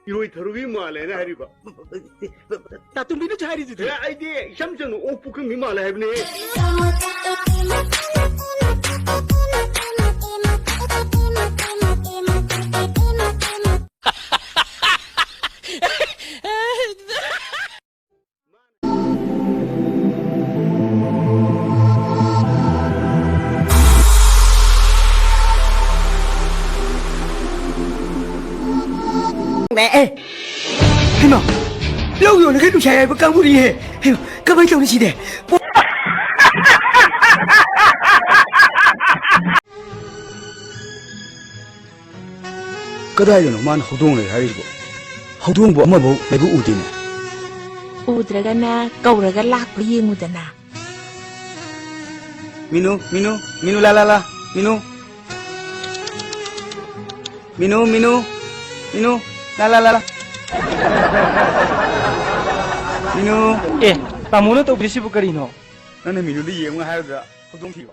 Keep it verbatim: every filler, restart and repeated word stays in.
ꯏꯔꯣꯏ ꯊꯔꯨꯕꯤ ꯃꯥꯜꯂꯦꯅ ꯍꯥꯏꯔꯤꯕ꯫ ꯇꯥꯇꯨꯝꯕꯤꯅꯁꯨ ꯍꯥꯏꯔꯤꯗꯨꯗꯤ꯫ ꯑꯦ, ꯑꯩꯗꯤ ꯏꯆꯝ ꯆꯝꯅ ꯑꯣꯛ ꯄꯨꯈꯝꯒꯤ ꯃꯥꯜꯂꯦ ꯍꯥꯏꯕꯅꯦ꯫ ꯑꯦ, ꯍꯩꯃꯥ, ꯂꯧ ꯌꯣꯜꯂꯒ ꯅꯨꯡꯁꯥ ꯌꯥꯏꯕ ꯀꯥꯡꯕꯨꯅꯤꯍꯦ꯫ ꯍꯩꯃꯥ, ꯀꯃꯥꯏ ꯇꯧꯅꯤ ꯁꯤꯗꯤ? ꯀꯗꯥꯏꯗꯅꯣ ꯃꯥꯅ ꯍꯧꯗꯣꯡ ꯂꯩ ꯍꯥꯏꯔꯤꯁꯤꯕꯣ? ꯍꯧꯗꯣꯡꯕꯨ ꯑꯃꯐꯥꯎ ꯂꯩꯕ ꯎꯗꯦꯅꯦ꯫ ꯎꯗ꯭ꯔꯒꯅ ꯀꯧꯔꯒ ꯂꯥꯛꯄ ꯌꯦꯡꯉꯨꯗꯅ꯫ ꯃꯤꯅꯨ, ꯃꯤꯅꯨ, ꯃꯤꯅꯨ, ꯂꯥ, ꯂꯥ, ꯂꯥ, ꯃꯤꯅꯨ꯫ ꯃꯤꯅꯨ, ꯃꯤꯅꯨ, ꯃꯤꯅꯨ, ꯂꯥ, ꯂꯥ, ꯂꯥ, ꯂꯥ꯫ ꯃꯤꯅꯨ꯫ ꯑꯦ, ꯇꯥꯃꯣꯅ ꯇꯧꯕꯤꯔꯤꯁꯤꯕꯨ ꯀꯔꯤꯅꯣ? ꯅꯪꯅ ꯃꯤꯅꯨꯗ ꯌꯦꯡꯉꯨ ꯍꯥꯏꯕꯗꯨꯗ ꯍꯧꯗꯣꯡ ꯊꯤꯕ꯫